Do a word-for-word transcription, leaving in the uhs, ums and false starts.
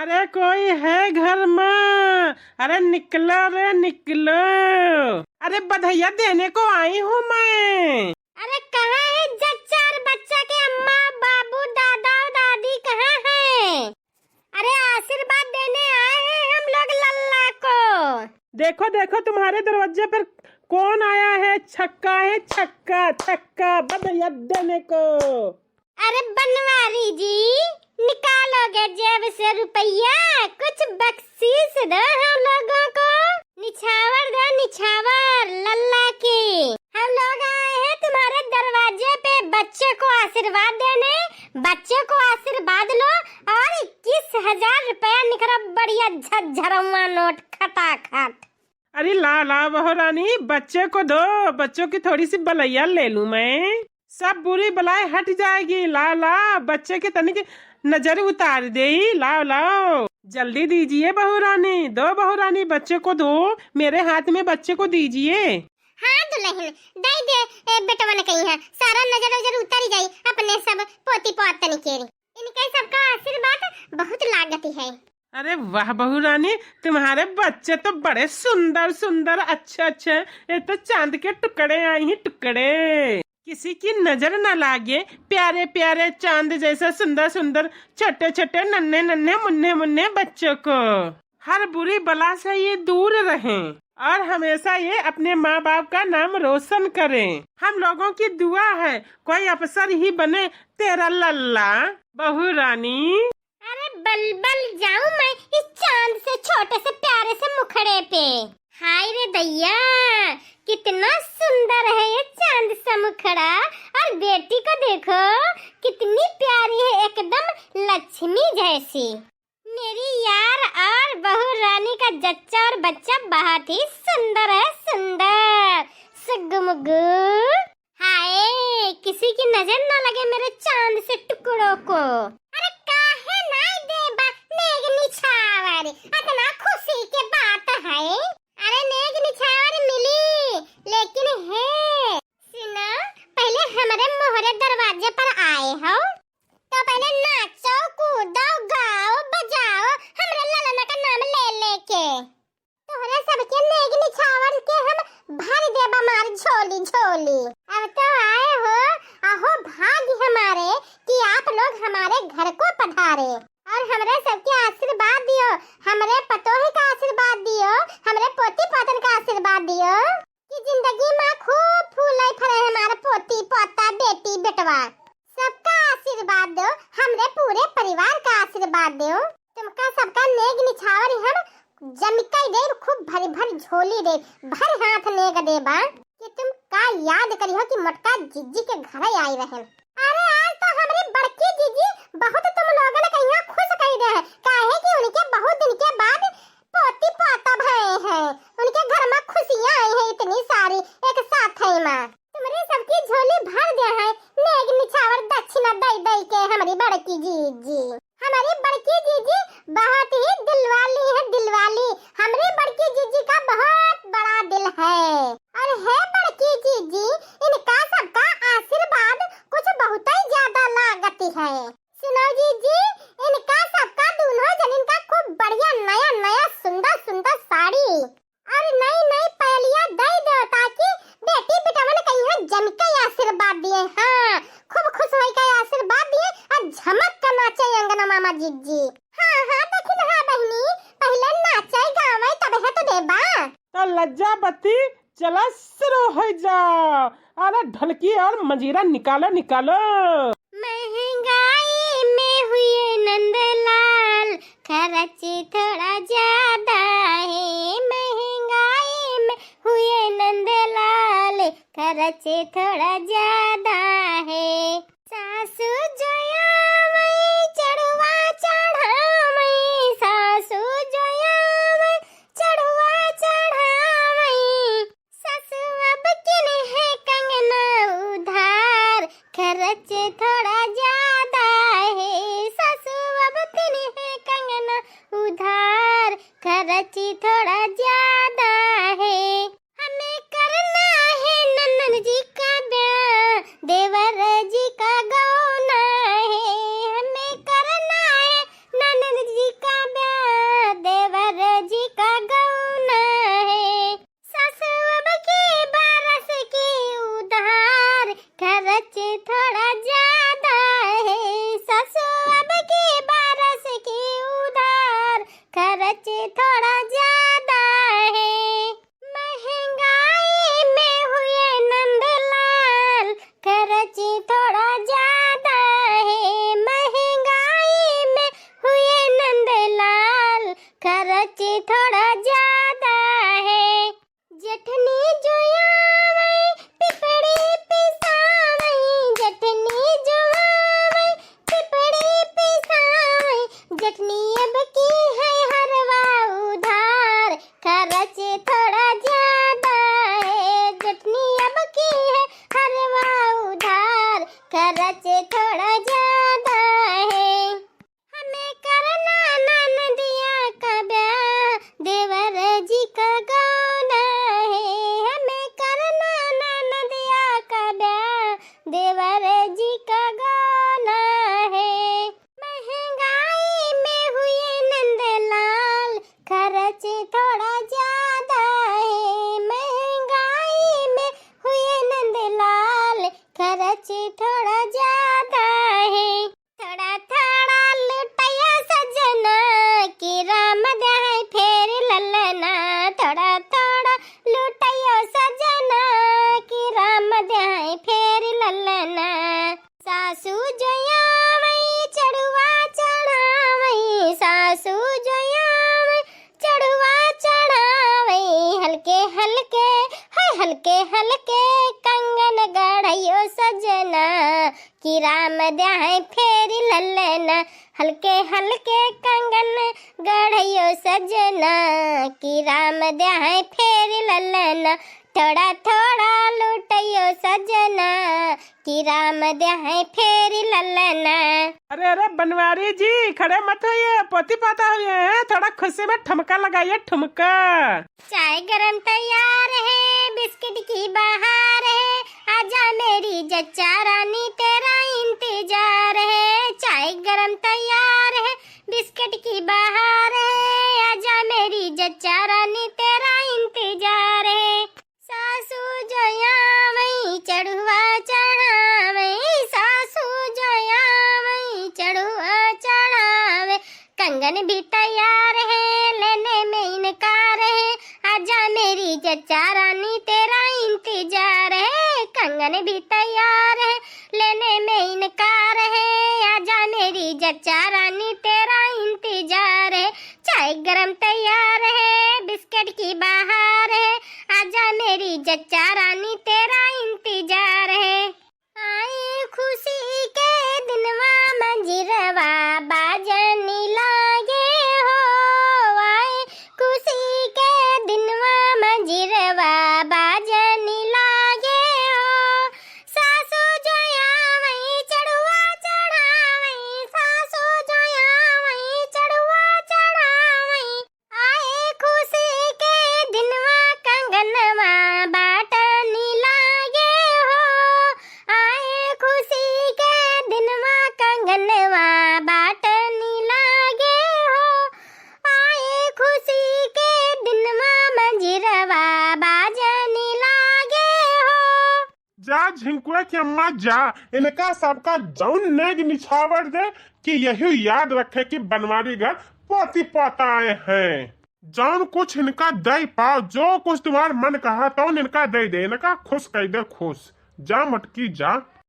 अरे कोई है घर में? अरे निकलो रे निकलो। अरे बधइया देने को आई हूँ मैं। अरे कहाँ है जच्चा और बच्चा के अम्मा, बाबू, दादा और दादी कहाँ है? अरे आशीर्वाद देने आए हैं हम लोग लल्ला को। देखो देखो, तुम्हारे दरवाजे पर कौन आया है? छक्का है, छक्का, छक्का, बधइया देने को। अरे बनवारी जी, निकालोगे जेब से रुपया, कुछ बख्शीश दो हम लोगों को। निछावर दो निछावर लल्ला की। हम लोग आए हैं तुम्हारे दरवाजे पे बच्चे को आशीर्वाद देने। बच्चे को आशीर्वाद लो और इक्कीस हजार रुपया निकला, बढ़िया झरझरवा नोट खटाखट। अरे ला ला बहू रानी, बच्चे को दो, बच्चों की थोड़ी सी बलैया ले लूं मैं। सब बुरी बलाएँ हट जाएगी। लाओ लाओ, बच्चे के तनिक नजर उतार देई। लाओ लाओ, जल्दी दीजिए बहू रानी, दो बहू रानी, बच्चे को दो, मेरे हाथ में बच्चे को दीजिए। हाँ दुलहिन, दइ दे, ए, बेटवन कइहाँ, सारा नजर उजर उतरि जाई अपने सब पोती पोतन के। इनके सबका आशीर्वाद बहुत लागत है। अरे वाह बहू रानी, तुम्हारे बच्चे तो बड़े सुंदर सुंदर, अच्छे अच्छे, ये तो चांद के टुकड़े आई हैं, टुकड़े। किसी की नजर ना लागे, प्यारे प्यारे चांद जैसे सुंदर सुंदर, छोटे छोटे, नन्हे नन्हे, मुन्ने मुन्ने बच्चों को। हर बुरी बला से ये दूर रहें और हमेशा ये अपने माँ बाप का नाम रोशन करें। हम लोगों की दुआ है, कोई अफसर ही बने तेरा लल्ला। बहू रानी। अरे बलबल जाऊं मैं इस चांद से, छोटे से प्यारे से मुखड़े पे। हाय रे दैया, कितना सुंदर है ये चांद सा मुखड़ा। और बेटी को देखो, कितनी प्यारी है, एकदम लक्ष्मी जैसी। मेरी यार और बहू रानी का जच्चा और बच्चा बहुत ही सुंदर है, सुंदर। सुगुमुगु। हाय, किसी की नजर ना लगे मेरे चांद से टुकड़ों को। अरे काहे नाई देबा नेग निछावर, अतना खुशी के बात है। अरे नेग निछावर मिली, लेकिन हे सुना, पहले हमरे मोहरे दरवाजे पर आए हो, तो पहले नाचो, कूदो, गाओ, बजाओ, हमरे ललना का नाम ले लेके। तोहरे सबके नेग निछावर के हम भर देब हमार झोली, झोली। अब तो आए हो, अहो भाग्य हमारे कि आप लोग हमारे घर को पधारे और हमरे सबके आशीर्वाद दियो, हमरे पतोह का आशीर्वाद दियो, हमरे पोती पोतन का आशीर्वाद दियो। कि जिंदगी मा खूब फूले फरे हमार पोती, पोता, बेटी, बेटवा। सबका आशीर्वाद दो, हमरे पूरे परिवार का आशीर्वाद दो। तुमका सबका नेग निछावर हम जमिका देब, खूब भरी भर झोली देब, भर हाथ नेग देबा। कि तुम का याद करिहो कि मोटका जिज्जी के घरे आई रहन। अरे आज तो हमरी बड़की जिज्जी बहुत तुम लोगन के यहाँ खुश कई दे है, काहे कि उनके बहुत दिन के बाद पोती पोता भए हैं, उनके घर मा खुशियाँ आई हैं इतनी सारी एक साथ है मा। तुमरे सबकी झोली भर दे है, नेग निछावर दक्षिणा दई दई के हमरी बड़की जिज्जी। हमरी बड़की जिज्जी बहुत ही दिलवाली है, दिलवाली। हमरी बड़की जिज्जी का बहुत बड़ा दिल है। और हे बड़की जिज्जी, इनका सबका आशीर्वाद कुछ बहुत ही ज्यादा लागत है। सुनो जिज्जी, इनका सबका दूनों जनिन का खूब बढ़िया नया नया सुंदर सुंदर साड़ी और नई नई पायलिया दई दो, ताकि बेटी बेटवन कइहाँ जमिका आशीर्वाद दिए। हाँ, खूब खुश होई का आशीर्वाद दिए और झमक के नाचे अंगना मा जिज्जी। हाँ हाँ, देखिन हाँ बहिनी, पहिले नाचे गावे तब है तो देबा। तो लज्जावती, चला शुरू हो जाओ। अरे ढोलकी और मंजीरा निकालो, निकालो। महंगाई में हुए नंदलाल, खर्च थोड़ा ज्यादा है। महंगाई में हुए नंदलाल, खर्च थोड़ा ज्यादा है। सासू जो आवै चढ़वा चढ़ावै, सासू जो आवै चढ़वा चढ़ावै। सासू अब किने है कंगना उधार, खर्च थोड़ा ज्यादा है। सासू अब किने है कंगना उधार, खर्च थोड़ा ज्यादा है। हमें करना है ननद जी का ब्याह, सूजयाम चढ़ुआ चढ़ावे, हल्के हल्के, हाय हल्के हल्के कंगन गढ़यो सजना, कि राम द्याहे फेरि ललना। हल्के हल्के कंगन गढ़यो सजना, कि राम द्याहे फेरि ललना। थोड़ा थोड़ा लूटयो सजना, कि राम द्याहे फेरि ललना। अरे, अरे, बनवारी जी, खड़े मत होइए, पोती पोता हुए हैं, थोड़ा खुशी में ठुमका लगाइए, ठुमका। चाय गरम तैयार है, बिस्किट की बहार है, आजा मेरी जच्चा रानी, तेरा इंतजार है। चाय गरम तैयार है, बिस्किट की बहार है, आजा मेरी जच्चा रानी, तेरा इंतजार है। सासू जो आवै चढ़ुआ चढ़ावै, सासू जो आवै चढ़ुआ चढ़ावै, कंगन भी तैयार है, लेने में इनकार है, आजा मेरी जच्चा रानी, तेरा इंतजार है। कंगन भी तैयार है, लेने में इनकार है, आजा मेरी जच्चा रानी, तेरा इंतजार है। चाय गरम तैयार है, बिस्किट की बहार है, आजा मेरी जच्चा रानी, तेरा इंतजार है। आए खुशी के दिनवा, मंजीरवा बाजन लागे हो। आए खुशी के दिनवा, मंजीरवा बाजन लागे हो। सासू जो आवै चढ़ुआ चढ़ावै, सासू जो आवै चढ़ुआ चढ़ावै, आए खुशी के दिनवा, कंगनवा बाटन लागे हो। आए खुशी के दिनवा, कंगनवा बाटन लागे हो। आए खुशी के दिनवा, मंजीरवा बाजन लागे हो। जा झिंकुआ के अम्मा जा, इनका सबका जौन नेग निछावर दे कि यही याद रखे कि बनवारी घर पोती पोता आए हैं। जौन कुछ इनका दे पाओ, जो कुछ तुम्हार मन कहा तौन इनका दे दे, इनका खुश कर दे खुश। जा मटकी जा।